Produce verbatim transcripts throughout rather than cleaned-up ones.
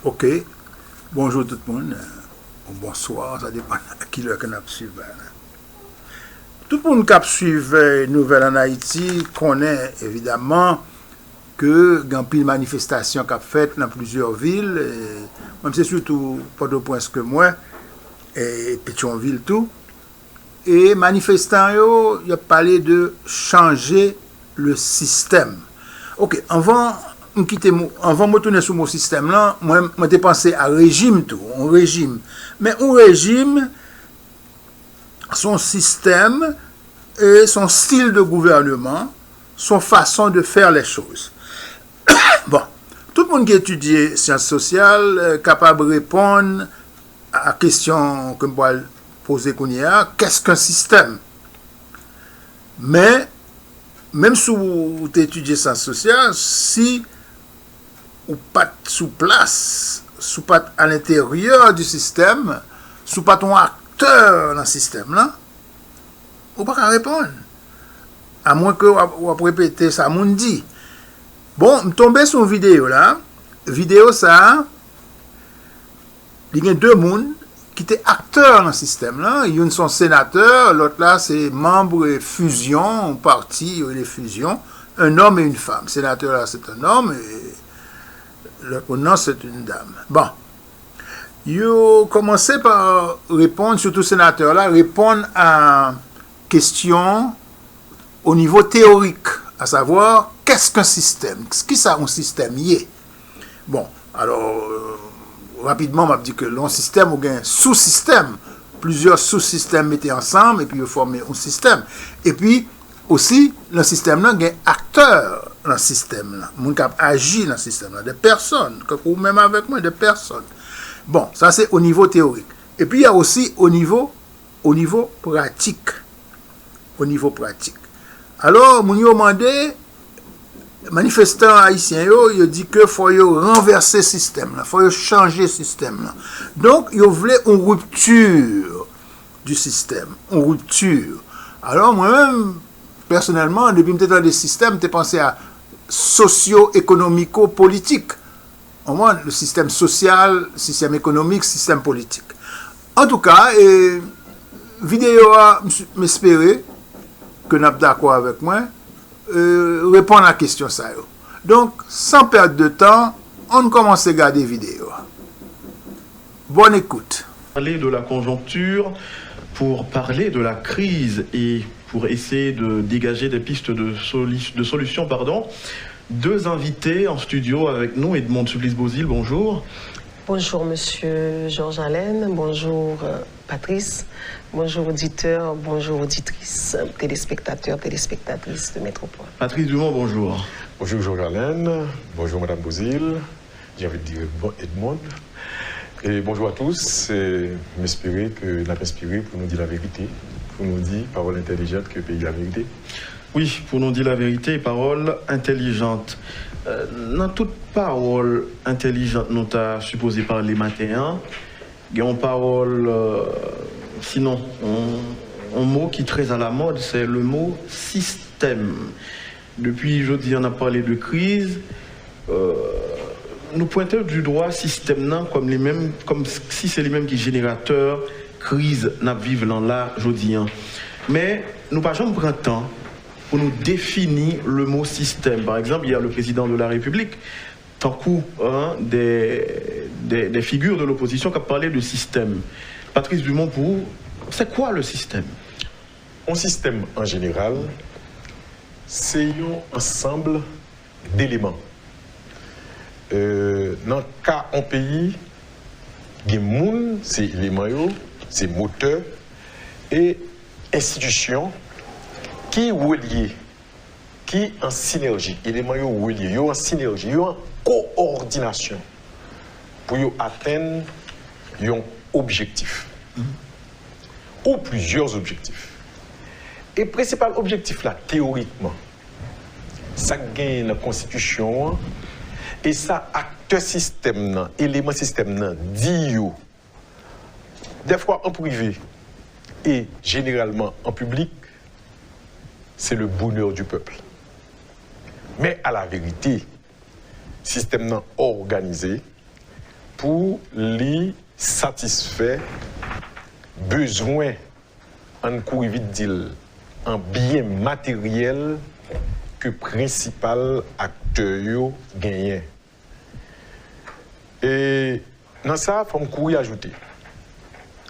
Ok. Bonjou tout moun. Ou bonswa, sa depann a ki lè ke n ap swiv bagay la. Tout moun k ap swiv, eh, nouvèl ann Ayiti konnen, evidaman, ke gen anpil manifestasyon k ap fèt nan plizyè vil. Eh, mwen, se sitou Pòtoprens ke m wè, e Petyonvil tou. E manifestan yo, y ap pale de chanje le système. Ok, anvan m kite mo, anvan m retounen sou mo sistèm lan, mwen, mwen te panse a rejim tou, yon rejim. Men yon rejim, se yon sistèm, e se yon stil de gouvènman, se yon fason de faire les choses. Bon, tout moun ki etidye syans sosyal, eh, kapab reponn a kesyon ke m pral poze kounye a, qu'est-ce qu'un système? Men, menm si w te etidye syans sosyal, si ou pa t sou plas, si w pa t à l'intérieur du système, si w pa t yon aktè nan sistèm lan, ou pa ka reponn. Amwen ke w ap, w ap repete sa moun di. Bon, m tonbe sou yon videyo la. Videyo sa a, li gen de moun ki te aktè nan sistèm lan. Youn se yon senatè, lòt la se manm Fusion, yon pati yo rele Fusion. Un homme et une femme. Senatè la se yon nonm, e lòt moun nan se yon dam. Bon. Yo kòmanse pa reponn, sitou senatè la, reponn a kesyon o nivo teyorik, à savoir, qu'est-ce qu'un système? Kisa yon sistèm ye? Bon, alò, euh, rapidman, m ap di ke nan yon sistèm, ou gen sou-sistèm, plizyè sou-sistèm mete ansanm, epi yo fòme yon sistèm. Epi, osi, nan sistèm nan, gen aktè nan sistèm nan, moun k ap aji nan sistèm nan, de pèsòn, tankou ou menm avèk mwen, de pèsòn. Bon, sa se o nivo teyorik. Epi, y a osi o nivo, o nivo pratik. O nivo pratik. Alò, moun yo mande, manifestan ayisyen yo, yo di ke fò yo ranvèse sistèm lan, fò yo chanje sistèm lan. Donk, yo vle yon ripti du système, yon ripti. Alò, mwen menm, pèsonèlman, depi m te tande sistèm, m te panse a sosyo-ekonomiko-politik. Ou konprann? Le système social, système économique, système politique. Antouka, e, videyo a, m s-, m espere ke n ap dakò avèk mwen, e, reponn a kesyon sa yo. Donk, sans perdre de temps, ann kòmanse gade videyo a. Bonne écoute. Parler de la conjoncture, pour parler de la crise et pour essayer de dégager des pistes de solu-, de solution, pardon. Deux invités en studio avec nous. Edmonde Supplice Beauzile, bonjour. Bonjour, monsieur Georges Alain. Bonjour, euh, Patrice. Bonjour, auditeur. Bonjour, auditrice, téléspectateurs, téléspectatrices de Métropole. Patrice Dumont, bonjour. Bonjour, Georges Alain. Bonjour, madame Beauzile. J'ai envie de dire bon, Edmonde. Et bonjour à tous. E m espere ke n ap enspire pou nou di laverite, pou nou di pawòl entèlijant ke peyi a merite. Wi, pou nou di laverite, pawòl entèlijant. Euh, nan tout pawòl entèlijant nou ta sipoze pale maten an, gen yon pawòl, euh, sinon, yon, yon mo ki trè alamòd, se le mo sistèm. Depi jodi a, n ap pale de kriz. Euh, nou pwente du dwa sistèm nan kòm li menm, kòm si se li menm ki jeneratè kriz n ap viv lan la, jodi a. Men, nou pa janm pran tan pou nou defini le mo sistèm. Pa egzanp, yè, le président de la République, tankou, hein, des, des, des figures de l'opposition k ap pale de sistèm. Patrice Dumont, pour vous, c'est quoi le système? Yon sistèm, an jeneral, se yon ansanm deleman. Euh, nan ka yon peyi, gen moun, se eleman yo, se motè, e enstitisyon ki relye, ki an sinèji. Eleman yo relye, yo an sinèji, yo an kowòdinasyon pou yo atenn yon objektif ou plizyè objektif. E prensipal objektif la, teyorikman, sa k genyen nan konstitisyon an, e sa aktè sistèm nan, eleman sistèm nan di yo, dèfwa an prive e jeneralman an piblik, c'est le bonheur du peuple. Mais à la vérité, sistèm nan òganize pou li satisfè bezwen, ann kouri vit di l, an byen materyèl ke prensipal aktè yo genyen. E nan sa, fò m kouri ajoute.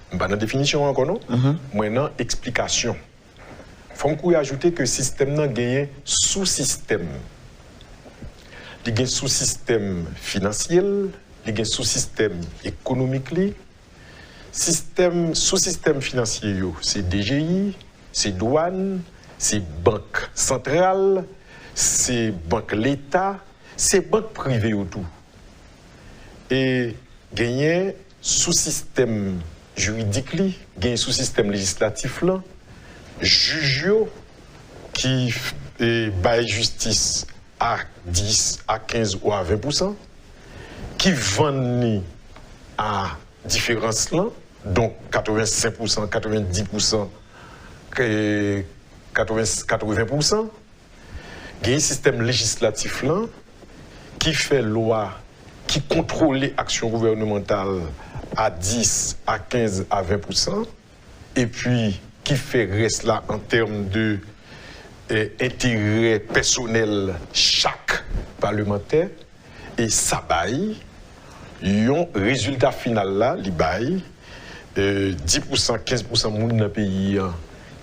M pa nan definisyon an ankò non. Mwen nan eksplikasyon. Fò m kouri ajoute ke sistèm nan genyen sousistèm. Li gen sousistèm finansyèl, li gen sousistèm ekonomik li. Sistèm, sousistèm finansye yo, se D G I, se dwàn, se bank santral, se bank leta, se bank prive yo tou. E genyen sousistèm jiridik li, genyen sousistèm lejislatif lan, jij yo ki, e, bay jistis a dis, a kenz ou a ven pousan, ki vann li a diferans lan, donk katrevensenk pousan, katrevendis pousan, e, katreven, katreven pousan. Genyen sistèm lejislatif lan ki fè lwa ki kontwole aksyon gouvènemantal a dis, a kenz, a ven pousan, epi ki fè rès la an tèm de, eh, enterè pèsonèl chak palemantè. E sa bay yon rezilta final la, li bay, eh, dis pousan, kenz pousan moun nan peyi an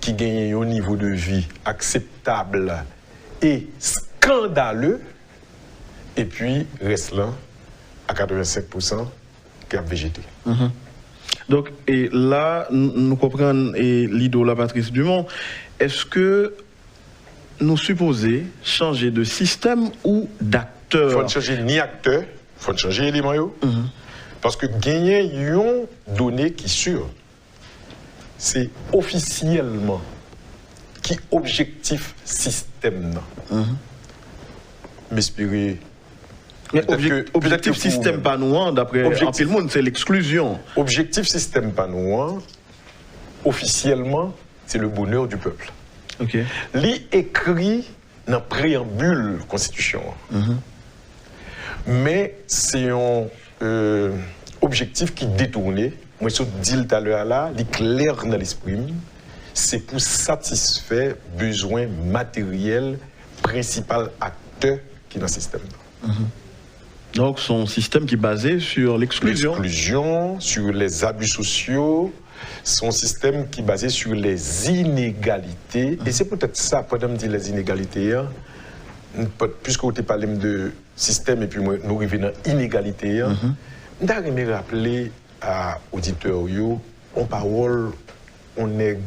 ki genyen yon nivo de vi akseptab e skandale, epi rès lan a katrevensenk pousan ki ap vejete. Donk, e la, n, nou konprann e lide w la, Patrice Dumont. Èske nou sipoze chanje de sistèm ou d'aktè? Fò n chanje ni aktè, fò n chanje eleman yo. Paske genyen yon done ki si, se ofisyèlman ki objektif sistèm nan. M espere Men objektif sistèm pa nou an, daprè anpil moun, se leksklizyon. Objektif sistèm pa nou an, ofisyèlman, se le bonheur du peuple. Li ekri nan preyanbil konstitisyon an. Men se yon, euh, objektif ki detounen. Mwen sot di l talè a la, li klè nan lespri m. Se pou satisfè bezwen materyèl prensipal aktè ki nan sistèm nan. Donk, se yon sistèm ki baze sur l'exclusion. L'exclusion, sur les abus sociaux, se yon sistèm ki baze sur les inégalités. E se poutèt sa, pandan m di les inégalités an, piske ou te pale m de sistèm epi mwen, nou rive nan inegalite an, m ta renmen raple a oditè yo yon pawòl yon nèg,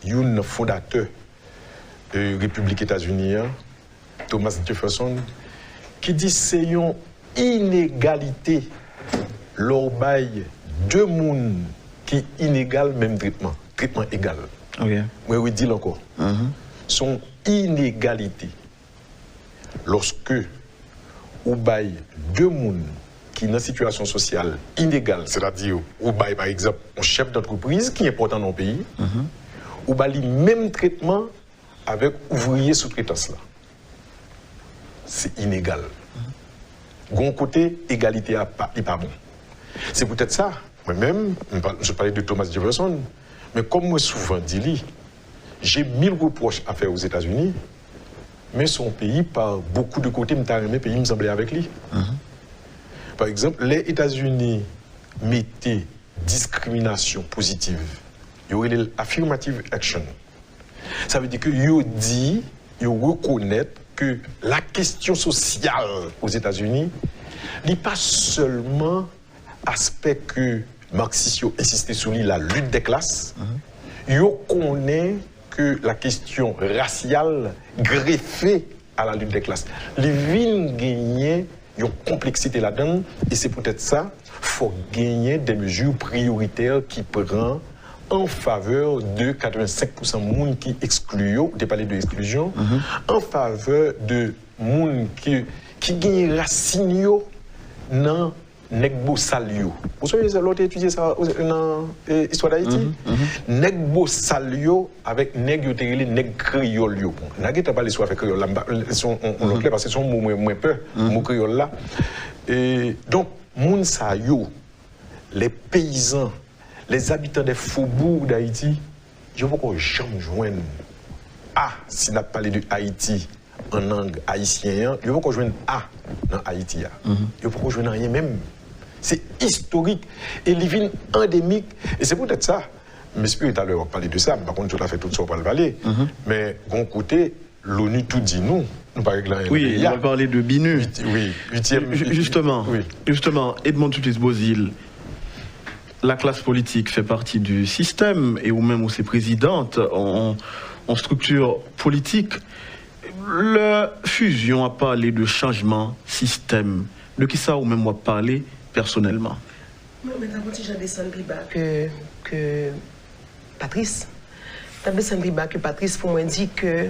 youn nan fondatè, euh, Repiblik Etazini an, Thomas Jefferson, ki di se yon inegalite lè w bay de moun ki inegal menm tretman, tretman egal. Mwen redi l ankò. Se yon inegalite lòske ou bay de moun ki nan sitiyasyon sosyal inegal, sètadi ou bay, pa egzanp, yon chèf dantrepriz ki enpòtan nan yon peyi, ou ba li menm tretman avèk ouvriye soutretans la. Se inegal. Gon kote, egalite a pa, li pa bon. Se poutèt sa, mwen menm, m pa, m sot pale de Thomas Jefferson, men kòm mwen souvan di li, j'ai mille reproches à faire aux États-Unis, men se yon peyi, pa bokou de kote, m ta renmen peyi m sanble avèk li. Pa egzanp, lè Etazini mete diskriminasyon pozitiv, yo rele l affirmative action. Sa vle di ke yo di, yo rekonèt ke la kesyon sosyal Ozetazini, li pa sèlman aspè ke maksis yo ensiste sou li, la lutte des classes. Yo konnen ke la kesyon rasyal grefe a la lutte des classes. Li vin genyen yon konpleksite ladan l, e se poutèt sa, fòk genyen de mezi priyoritè ki pran an favè de katrevensenk pousan moun ki eksklui yo, ou te pale de eksklizyon, an favè de moun ki, ki genyen rasin yo nan nèg bosal yo. Ou sonje sa, lè w te etidye sa nan, eh, istwa Dayiti? Nèg bosal yo avèk nèg yo te rele nèg kreyòl yo. Bon, n a gentan pale sou afè kreyòl la, m pa, se yon, yon, yon lòt lè, paske se yon mo mwen, mwen pè, mo kreyòl la. E, donk, Moun sa yo, les paysans, les habitants des faubourgs d'Haïti, yo poko janm jwenn A, si n ap pale de Ayiti, an lang ayisyen an, yo poko jwenn A nan Ayiti a. Yo poko jwenn anyen menm. Se istorik e li vin andemik. E se poutèt sa, m espere talè w ap pale de sa, m pa konn toutafè tout sa w pral pale, men gon kote, Loni tou di nou, nou pa regle anyen nan peyi a. Wi, nou pral pale de BINUH. Wi, ityèm. Justement, justement, Edmonde Supplice Beauzile, la classe politique fait partie du système, et ou menm ou se présidente, on, on structure politique. Le fusion a parlé de changement système. De ki sa ou menm w ap pale pèsonèlman? Mwen, mwen ta gon ti jan desann pi ba ke, ke Patrice. T ap desann pi ba ke Patrice pou mwen di ke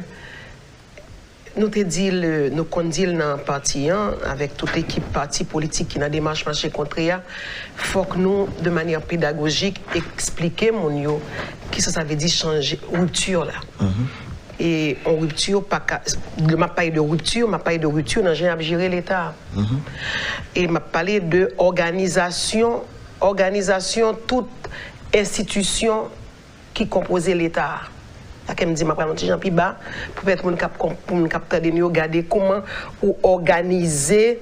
nou te di l, nou konn di l nan pati an, avèk tout ekip pati politik ki nan demach mache kontre a, fòk nou, de manyè pedagojik, eksplike moun yo kisa sa vle di chanje, ripti la. E yon ripti pa ka, lè m ap pale de ripti, m ap pale de ripti nan jan y ap jere Leta. E m ap pale de òganizasyon, òganizasyon tout enstitisyon ki konpoze Leta a. Sa ke m di, m ap pral yon ti jan pi ba, pou pèmèt moun k ap konp-, pou moun k ap tande nou yo gade kòman ou òganize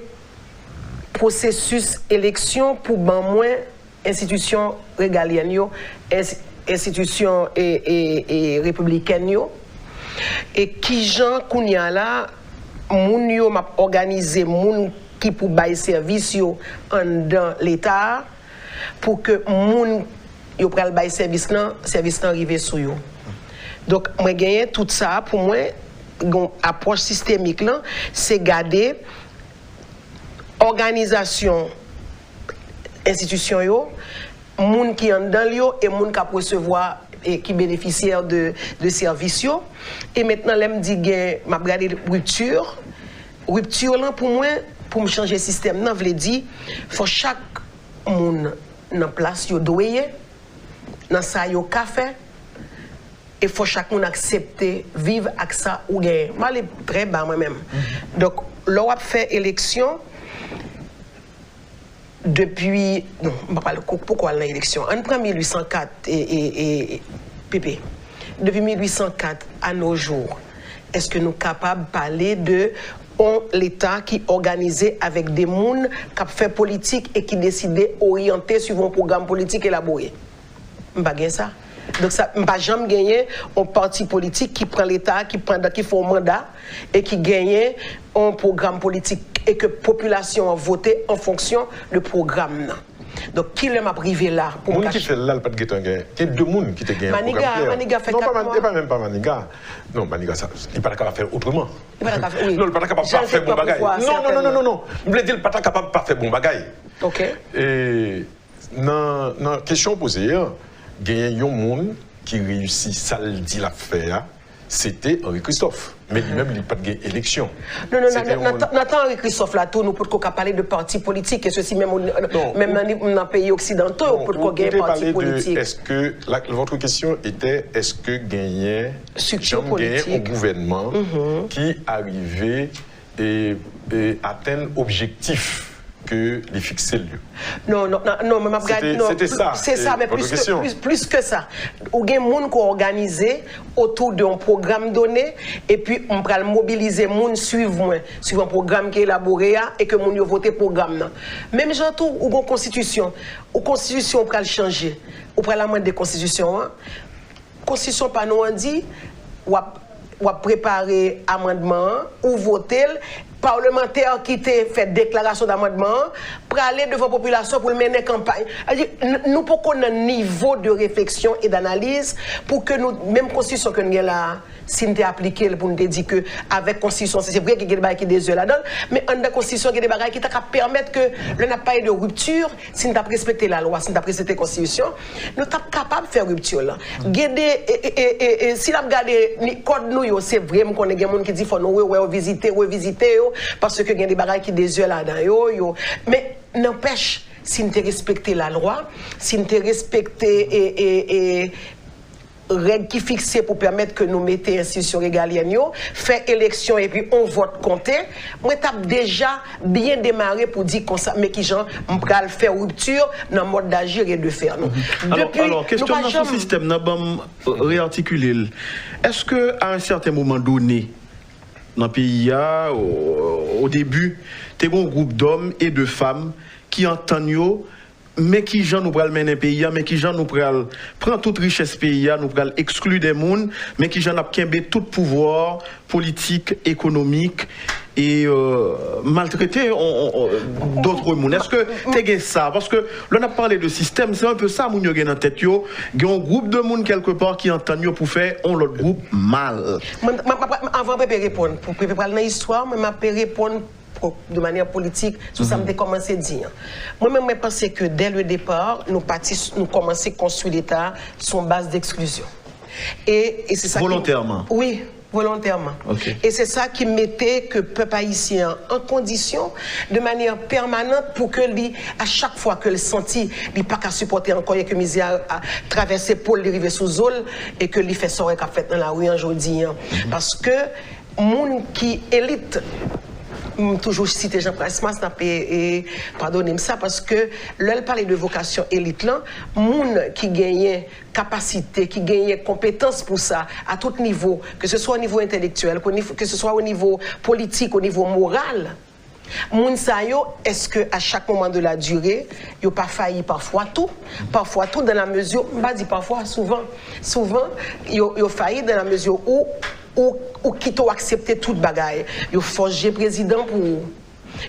pwosesis eleksyon pou ban mwen enstitisyon regalyèn yo, enst-, enstitisyon e, e, e repibliken yo. E kijan kounye a la, moun yo, m ap òganize moun ki pou bay sèvis yo anndan Leta a, pou ke moun yo pral bay sèvis lan, sèvis lan rive sou yo. Donk, mwen genyen tout sa pou mwen, gon apwòch sistemik lan, se gade òganizasyon enstitisyon yo, moun ki anndan l yo e moun k ap resevwa e ki benefisyè de, de sèvis yo. E mentnan, lè m di gen, m ap gade ripti, ripti lan pou mwen, pou m chanje sistèm nan, vle di, fò chak moun nan plas yo dwe ye, nan sa yo ka fè, e fò chak moun aksepte viv ak sa ou genyen. M ale trè ba mwen menm. Donk, lè w ap fè eleksyon, depi, non, m pa pale, pou, pou al nan eleksyon. Ann pran mil uit san kat, e, e, e, P P. Depi mil uit san kat à nos jours, èske nou kapab pale de yon Leta ki òganize avèk de moun k ap fè politik e ki deside oryante swiv yon pwogram politik elabore? M pa gen sa. Donk sa, m pa janm genyen yon pati politik ki pran Leta, ki pandan, ki fè yon manda e ki genyen yon pwogram politik e ke popilasyon an vote an fonksyon de pwogram nan. Donk, kilè m ap rive la pou m... Moun ki fè l la, l pa t gentan gen. Gen de moun ki te gen pwogram klè. Maniga, Maniga fè kat mwa. Non, pa Man-, e pa menm pa Maniga. Non, Maniga, sa, li pa t kapab fè l otreman. Li pa t kapab, wi. Non, li pa t kapab pa fè bon bagay. Non, non, non, non, non, non. M vle di, li pa t kapab pa fè bon bagay. Ok. E, Nan, nan kesyon w poze a, genyen yon moun ki reyisi sa l di l ap fè a, se te Henri Christophe. Men li menm, li pa t gen eleksyon. Non, non, nan, nan, nan tan Henri Christophe la tou, nou potko ka pale de pati politik, e sesi menm, menm nan, nan peyi oksidanto, yo potko gen pati politik. Non, ou, ou te pale de, èske, la, votre question était, èske genyen, janm genyen yon gouvènman ki arive e, e atenn objektif ke li fikse l yo. Non, non, non, non, men m ap gade, non, se te sa, se sa, men plis ke, plis, plis ke sa. Ou gen moun k òganize otou de yon pwogram done, epi m pral mobilize moun swiv mwen, swiv yon pwogram ki elabore a, e ke moun yo vote pwogram nan. Menm jan tou, ou gon konstitisyon, ou konstitisyon ou pral chanje, ou pral amande konstitisyon an, Konstitisyon pa nou an di, w ap, w ap prepare amandman an, ou vote l, palmantè ki te fè deklarasyon damandman an, prale devan popilasyon pou l mennen kanpay. Sa di, n-, nou poko nan nivo de refleksyon e danaliz pou ke nou, menm konstitisyon ke n gen la a, si n te aplike l pou n te di ke avèk konstitisyon, se, se vre ke gen de bagay ki dezè ladan l, men anndan konstitisyon, gen de bagay ki ta ka pèmèt ke lè n ap pale de ripti, si n t ap respekte lalwa, si n t ap respekte konstitisyon, nou t ap kapab fè ripti lan. Gen de, e, e, e, e, e, si n ap gade ni-, kòd nou yo, se vre, m konnen gen moun ki di fò nou rewè yo, vizite, revizite yo, paske gen de bagay ki dezè ladan yo, yo. Men, nanpèch, si n te respekte lalwa, si n te respekte, e, e, e, règ ki fikse pou pèmèt ke nou mete enstitisyon regalyèn yo, fè eleksyon epi on vòt konte, mwen t ap deja byen demare pou di konsa, men kijan m pral fè ripti nan mòd d'agir et de faire nou. Depi, alò, kesyon nan sou sistèm nan, ban m reyatikile l. Èske, à un certain moment donné, nan peyi a, o debi, te gen yon gwoup dòm e de fanm ki antann yo, men kijan nou pral mennen peyi a, men kijan nou pral pran tout richès peyi a, nou pral ekskli de moun, men kijan n ap kenbe tout pouvwa politik, ekonomik, e maltrete dotre moun. Èske te gen sa? Paske lè n ap pale de sistèm, se enpe sa moun yo gen nan tèt yo. Gen yon gwoup de moun kèlkepa ki antann yo pou fè yon lòt gwoup mal. Avan Pepe reponn, pou Pepe pral nan istwa, mwen m ap reponn de manyè politik sou sa m te kòmanse di an. Mwen menm, mwen panse ke dès le départ, nou pati, nou kòmanse konstwi Leta sou yon baz d'eksklizyon. E, e se sa ki... Volontèman? Wi, volontèman. E se sa ki mete ke pèp ayisyen an an kondisyon, de manyè pèmanant, pou ke li, a chak fwa ke l santi li pa ka sipòte ankò, e ke mizè a travèse po l, li rive sou zo l, e ke li fè sa w wè k ap fèt nan lari an jodi an. Paske moun ki elit, m toujou site Jean Price Mars, n ap, e, e, padone m sa, paske lè l pale de vokasyon elit lan, moun ki genyen kapasite, ki genyen konpetans pou sa, a tout nivo, ke se swa o nivo entèlektyèl, ke se swa o nivo politik, o nivo moral, moun sa yo, èske a chak moman de la dire, yo pa fayi pafwa tou? Pafwa tou, dans la mesure, m pa di pafwa, souvan, souvan, yo, yo fayi dans la mesure où ou, ou kite w aksepte tout bagay. Yo fòse je prezidan pou ou.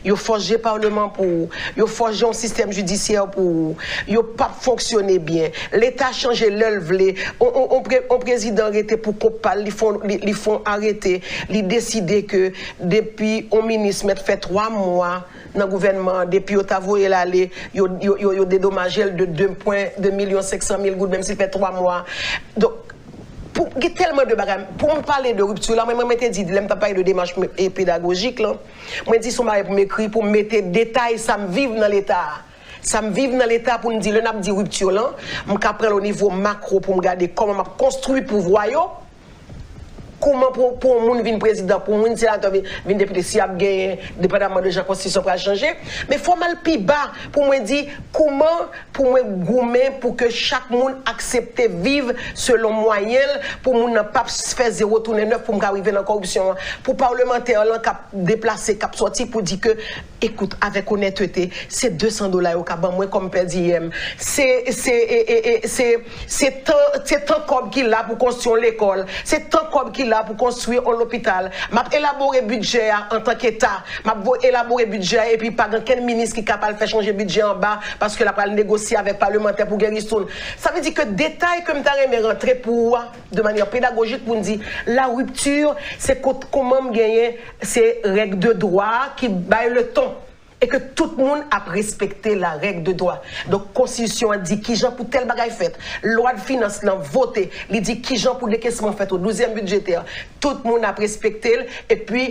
Yo fòse je palman pou ou. Yo fòse je yon sistèm jidisyè pou ou. Yo p ap fonksyone byen. Leta chanje lè l vle. On, on, on, pre, on prezidan rete pou kont pa l, li fè on, li, li fè on arete, li deside ke depi on minis mèt fè twa mwa nan gouvènman an, depi yo ta voye l ale, yo, yo, yo, yo dedomaje l de de pwen de milyon senk san mil goud, menm si l fè twa mwa. Donk, pou, gen tèlman de bagay. Pou m pale de ripti la, mwen, mwen, mwen te di, lè m t ap pale de demach e pedagojik lan, mwen di se yon bagay pou m ekri, pou m mete detay sa m viv nan Leta a. Sa m viv nan Leta pou m di, lè n ap di ripti lan, m ka pran l o nivo makwo pou m gade kòman m ap konstwi pouvwa yo. Kòman pou, pou yon moun vin prezidan, pou yon moun senatè vin, vin depite, si y ap genyen, depandaman de jan konstitisyon pral chanje. Men fò m al pi ba pou mwen di, kòman pou mwen goumen pou ke chak moun aksepte viv selon mwayen l, pou moun nan p ap fè zewo tounen nèf pou m ka rive nan kòripsyon an. Pou palmantè lan k ap deplase, k ap sòti pou di ke, ekout, avèk onètete, se de san dola yo ka ban mwen kòm pèdiyèm. Se, se, e, e, e, se, se tan, se tan kòb ki la pou konstwi yon lekòl. Se tan kòb ki la pou konstwi yon lopital. M ap elabore bidjè a antanke Eta. M ap vo-, elabore bidjè a epi pa gen kenn minis ki kapab fè chanje bidjè anba paske l ap pral negosye avèk palmantè pou gen ristoun. Sa vle di ke detay ke m ta renmen rantre pou ou a, de manyè pedagojik pou n di, la ripti, se kot, kòman m genyen, se règ de dwa ki bay le ton. E ke tout moun ap respekte la règ de dwa. Donk, konstitisyon an di kijan pou tèl bagay fèt. Lwa de finans lan vote, li di kijan pou dekesman fèt o douzyèm bidjetè. Tout moun ap respekte l, epi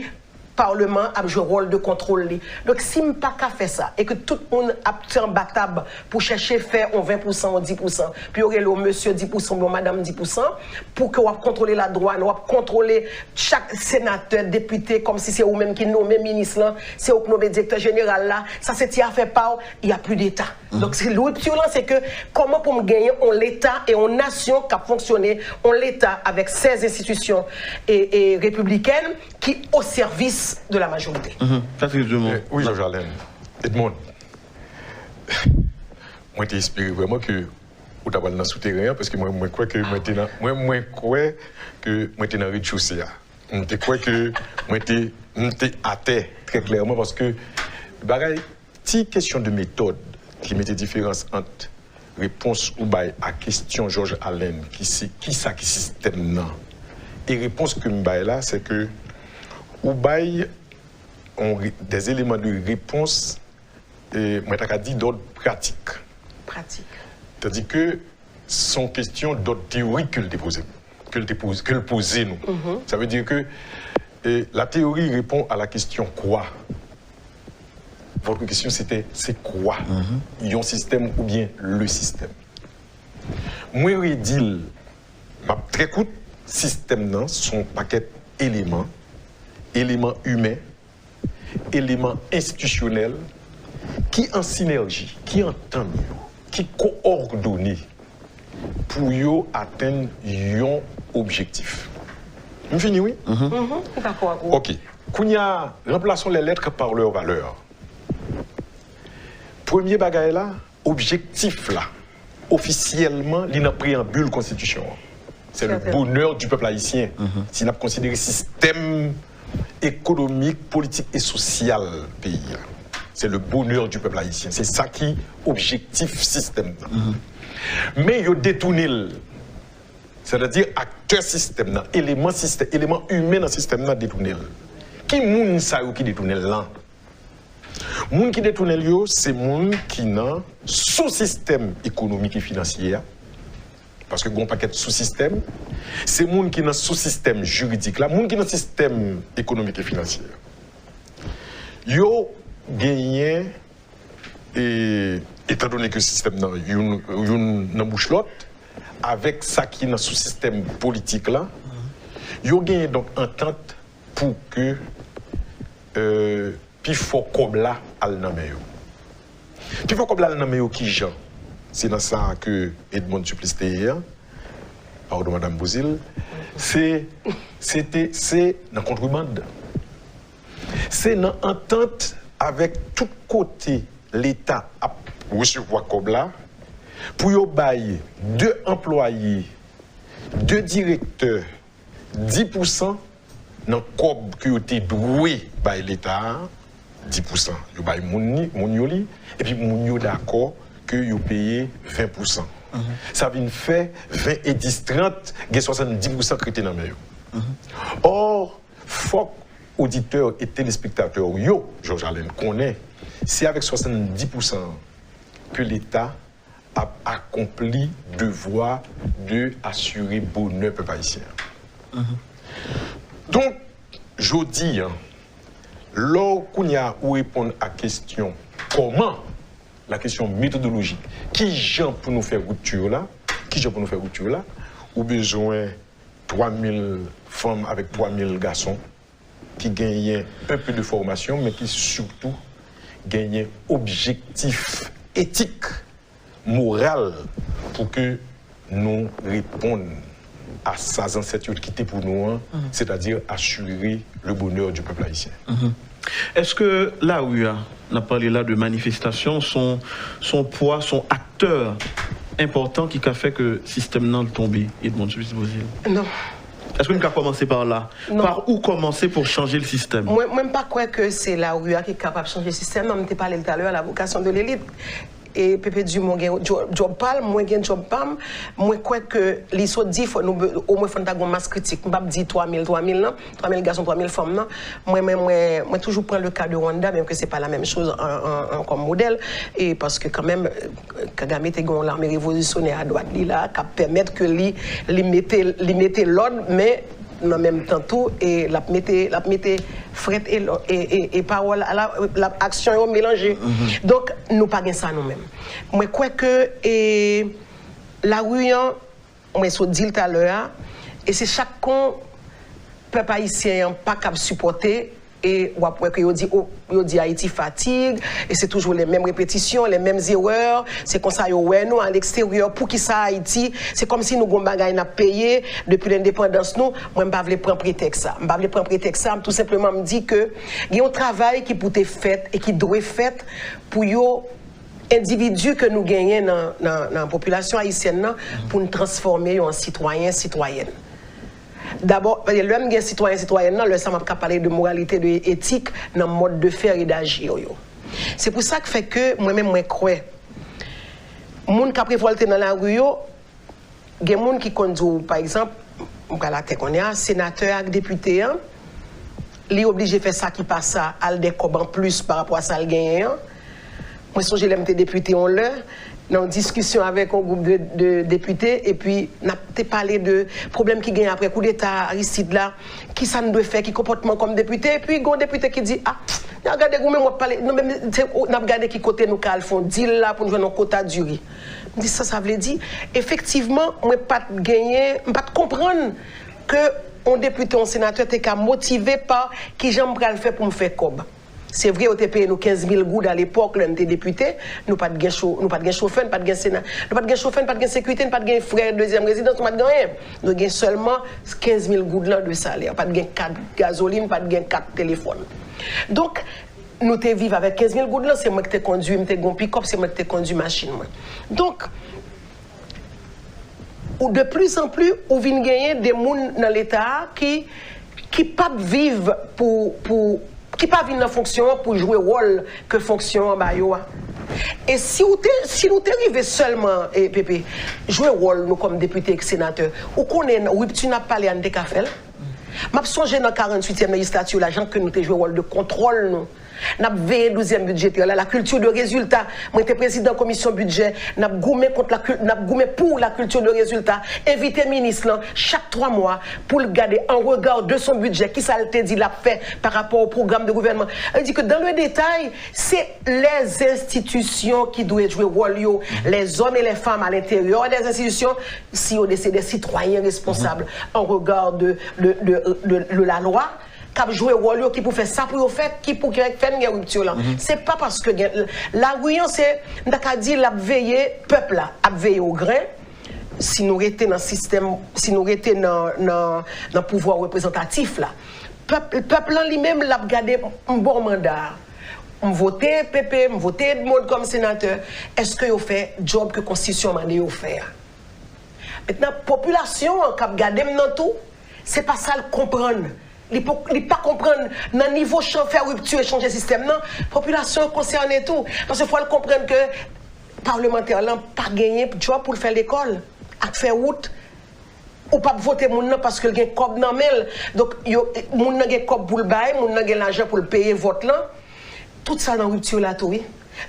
palman an ap jwe wòl de kontwòl li. Donk, si m pa ka fè sa, e ke tout moun ap fè anba tab pou chèche fè on ven pousan, on dis pousan, pou yo rele w mesye dis pousan oubyen madanm dis pousan, pou ke w ap kontwole ladwàn, w ap kontwole chak senatè, depite, kòmsi se ou menm ki nonmen minis lan, se ou k nonmen direktè jeneral la, sa se ti afè pa w, y a plus d'État. Donk, se ripti lan, se ke kòman pou m genyen on Leta e on nasyon k ap fonksyone, on Leta avèk sèz enstitisyon e, e repiblikèn ki o sèvis de la majorite. Patrice Dumont. Wi, Jòj Alèn. Edmond, mwen te espere vrèman ke ou ta pral nan souteren an, paske mwen, mwen kwè ke mwen te nan, mwen, mwen kwè ke mwen te nan rez-de-chaussée a. M te kwè ke mwen te, m te atè, trè klèman, paske bagay, ti kesyon de metòd ki mete diferans ant repons ou bay a kesyon Jòj Alèn, ki se kisa ki sistèm nan, e repons ke m bay la, se ke ou bay on re-, des éléments de réponse, e, mwen ta ka di, d'ordre pratique. Pratik. Tandis que c'est une question d'ordre théorique que l te poze, que l te poze, que l poze nou. Sa vle di ke, e, la théorie répond à la question quoi. Votre question, c'était, c'est quoi? Yon sistèm oubyen le sistèm? Mwen redi l, M ap trè kout, sistèm nan se yon pakèt eleman, eleman imen, eleman enstitisyonèl ki an sinèji, ki antann yo, ki kowòdone pou yo atenn yon objektif. M fini, wi? Mhm, m dakò ak ou. Ok. Kounye a, remplaçons les lettres par leurs valeurs. Premye bagay la, objektif la, ofisyèlman, li nan preyanbil konstitisyon an. C'est le bonheur du peuple haïtien. Si n ap konsidere sistèm ekonomik, politik e sosyal peyi a. C'est le bonheur du peuple haïtien. Se sa ki objektif sistèm nan. Men yo detounen l. Sètadi aktè sistèm nan, eleman sistèm, eleman imen nan sistèm nan detounen l. Ki moun sa yo ki detounen l lan? Moun ki detounen l yo, se moun ki nan sousistèm ekonomik e finansye a. Paske gen yon pakèt sousistèm. Se moun ki nan sousistèm jiridik la, moun ki nan sistèm ekonomik e finansye a. Yo genyen, e, etandone ke sistèm nan youn, youn nan bouch lòt, avèk sa ki nan sousistèm politik la, yo genyen donk antant pou ke, e, pifò kòb la al nan men yo. Pifò kòb la al nan men yo kijan? Se nan sa ke Edmonde Supplice te ye a, padon, Madanm Beauzile, se, se te, se nan kontrebann. Se nan antant avèk tout kote Leta ap resevwa kòb la, pou yo bay de anplwaye, de direktè, dis pou san nan kòb ke yo te dwe bay Leta a, dis pou san yo bay moun li, moun yo li, epi moun yo dakò ke yo peye ven pou san. Sa vin fè ven e dis trant, gen swasanndis pou san k rete nan men yo. Ò, fòk oditè e telespektatè w yo, Georges Alain, konnen, se avèk swasanndis pou san ke Leta ap akonpli devwa de asire bonè pèp ayisyen an. Donk, jodi a, lè w kounye a ou reponn a kesyon kòman, la kesyon metodolojik, kijan pou nou fè ripti la, kijan pou nou fè ripti la, ou bezwen twa mil fanm avèk twa mil gason ki genyen un peu de formation, men ki sitou genyen objektif etik, moral, pou ke nou reponn a sa zansèt yo kite pou nou an, sètadi asire le bonheur du peuple haïtien. Èske lari a, n ap pale la de manifestasyon, son, son pwa, son aktè enpòtan ki ka fè ke sistèm nan tonbe, Edmonde Supplice Beauzile? Non. Èske nou ka kòmanse pa la? Non. Par où commencer pour changer le système? Mwen, mwen m pa kwè ke se lari a ki kapab chanje sistèm nan. M te pale l talè a, la vocation de l'élite. E Pepe Dumont gen djòb, djòb pa l, mwen gen djòb pa m. Mwen kwè ke li sot di fò nou be-, omwen fò n ta gon mas kritik. M p ap di twa mil, twa mil nan, twa mil gason, twa mil fanm nan. Mwen, mwen, mwen, mwen toujou pran le ka de Rwanda, menm ke se pa la menm choz an, an, an kòm modèl. E paske kanmenm, Kagame te gen yon lame revolisyonè adwat li la, k ap pèmèt ke li, li mete, li mete lòd, men nan menm tan tou, e l ap mete, l ap mete frèt e, lò- e, e, e pawòl, a la, l ap, aksyon yo melanje. Donk, nou pa gen sa nou menm. Mwen kwè ke, e, lari an, mwen sot di l talè a, e se chak kon pèp ayisyen an pa kab sipòte, e w ap wè ke yo di, o, yo di Ayiti fatig, e se toujou les mêmes répétitions, les mêmes erreurs, se konsa yo wè nou a leksteryè, poukisa Ayiti, se kòmsi nou gon bagay n ap peye depi lendepandans nou, mwen m pa vle pran pretèks sa. M pa vle pran pretèks sa, m tou senpleman m di ke gen yon travay ki pou te fèt e ki dwe fèt pou yo endividi ke nou genyen nan, nan, nan popilasyon ayisyèn nan pou n transfòme yo an sitwayen, sitwayèn. Dabò, lè m gen sitwayen, sitwayèn nan, lè sa m ap ka pale de moralite, de etik nan mòd de fè e dajir yo. Se pou sa k fè ke mwen menm mwen kwè moun k ap revòlte nan lari yo, gen moun ki konn di w, pa egzanp, m pral atè kounye a, senatè ak depite an, li oblije fè sa ki pa sa, al dè kòb anplis pa rapò a sa l genyen an. Mwen sonje lè m te depite yon lè, nan yon diskisyon avèk yon gwoup de, de depite, epi n ap te pale de pwoblèm ki genyen apre koudeta Aristide la, kisa n dwe fè, ki konpòtman kòm depite, epi gen yon depite ki di, a, n ap gade, ou menm w ap pale, nou menm, se, n ap gade ki kote nou ka al fè yon dil la pou n jwenn yon kota diri. M di sa sa vle di. Efektivman, mwen pa t genyen, m pa t konprann ke yon depite, yon senatè te ka motive pa kijan m pral fè pou m fè kòb. Se vre, yo te peye nou kenz mil goud alepòk, lè m te depite. Nou pa t gen cho, nou pa t gen chofè, nou pa t gen sena, nou pa t gen chofè, nou pa t gen sekirite, nou pa t gen frè dezyèm rezidans, nou pa t gen anyen. Nou gen sèlman kenz mil goud lan de salè. Pa t gen kat gazolin, pa t gen kat telefòn. Donk, nou te viv avèk kenz mil goud lan, se mwen ki te kondwi, m te gen yon pikòp, se mwen ki te kondwi machin mwen. Donk, ou de plus en plus, ou vin genyen de moun nan Leta a ki, ki p ap viv pou, pou, ki pa vin nan fonksyon an pou jwe wòl ke fonksyon an ba yo a. E si ou te, si nou te rive sèlman, e, Pepe, jwe wòl nou kòm depite ek senatè, ou konnen ripti n ap pale a, n te ka fè l? M ap sonje nan karanntuityèm lejistati la, jan ke nou te jwe wòl de kontwòl nou. N ap veye douzyèm bidjetè la, la culture de résultat. Mwen te prezidan komisyon bidjè, n ap goumen kont la cul-, n ap goumen pou la culture de résultat. Envite minis lan chak twa mwa pou l gade en regard de son budget, kisa l te di l ap fè pa rapò au programme de gouvernement. Sa vle di ke dans le détail, se les institutions ki dwe jwe wòl yo, les hommes et les femmes à l'intérieur des institutions, si yo se de sitwayen responsab en regard de, de, de, de, de la lwa, k ap jwe wòl yo, ki pou fè sa pou yo fè, ki pou fè n gen ripti lan. Se pa paske gen, lari an, se, m ta ka di, l ap veye pèp la, ap veye w grenn, si nou rete nan sistèm, si nou rete nan, nan, nan pouvwa reprezantatif la. Pèp, pèp lan li menm, l ap gade, m ba w manda a. M vote Pepe, m vote Edmonde kòm senatè. Èske yo fè djòb ke konstitisyon an mande yo fè a? Mentnan, popilasyon an k ap gade m nan tou, se pa sa l konprann. Li po-, li pa konprann nan nivo chan fè ripti e chanje sistèm nan, popilasyon an konsène tou. Paske fò l konprann ke palmantè lan pa genyen djòb pou l fè lekòl ak fè wout. Ou p ap vote moun nan paske l gen kòb nan men l. Donk, yo, moun nan gen kòb pou l bay, moun nan gen lajan pou l peye vòt lan. Tout sa nan ripti la tou, wi.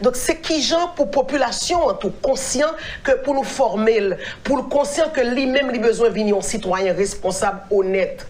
Donk, se kijan pou popilasyon an tou konsyan ke pou nou fòme l, pou l konsyan ke li menm li bezwen vin yon sitwayen responsab, onèt.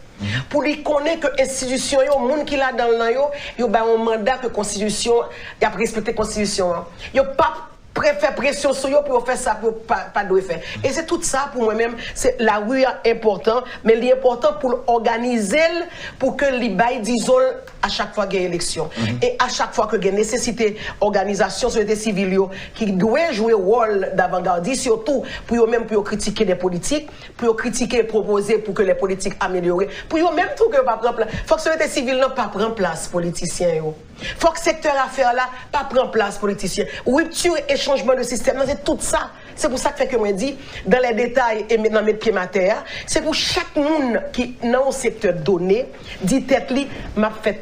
Pou li konnen ke enstitisyon yo, moun ki ladan l nan yo, yo bay yon manda ke konstitisyon, y ap respekte konstitisyon an. Yo p ap pre-, fè presyon sou yo pou yo fè sa pou yo pa, pa dwe fè. E se tout sa pou mwen menm, se lari a enpòtan, men li enpòtan pou l òganize l, pou ke li bay dizon l a chak fwa gen eleksyon. E a chak fwa ke gen nesesite òganizasyon sosyete sivil yo ki dwe jwe wòl davangadis yo tou, pou yo menm pou yo kritike de politik, pou yo kritike e pwopoze pou ke le politik amelyore, pou yo menm tou ke yo pa pran plas. Fòk sosyete sivil lan pa pran plas politisyen yo. Fòk sektè afè la pa pran plas politisyen. Ripti e chanjman de sistèm nan, se tout sa. Se pou sa k fè ke mwen di, dans les détails e met, nan met pye m atè a, se pou chak moun ki nan yon sektè done di tèt li, m ap fè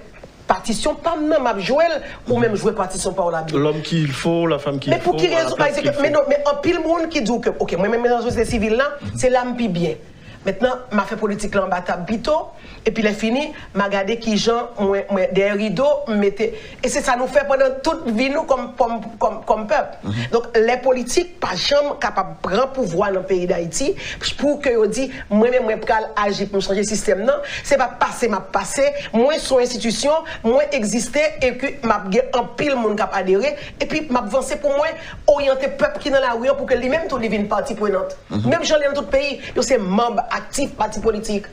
patisyon pa m nan, m ap jwe l, ou menm jwe patisyon pa w la byen. L'homme qu'il faut, la femme qu'il faut, à la place qu'il faut. Men pou ki rezon, pa egzanp, men non, men anpil moun ki di w ke, oke, mwen menm nan sosyete sivil lan, se la m pi byen. Mentnan, m a fè politik lan anba tab pito, epi lè fini, m a gade kijan mwen, mwen, dèyè rido, m mete. E se sa nou fè pandan tout vi nou kòm, kòm, kòm, kòm pèp. Donk, lè politik pa janm kapab pran pouvwa nan peyi Dayiti pou ke yo di, mwen menm, mwen pral aji pou m chanje sistèm nan. Se pa pase m ap pase, mwen se yon enstitisyon, mwen egziste, epi m ap gen anpil moun k ap adere, epi m ap vanse pou mwen oryante pèp ki nan lari an pou ke li menm tou li vin pati prenant. Menm jan li nan tout peyi, yo se manm aktif pati politik.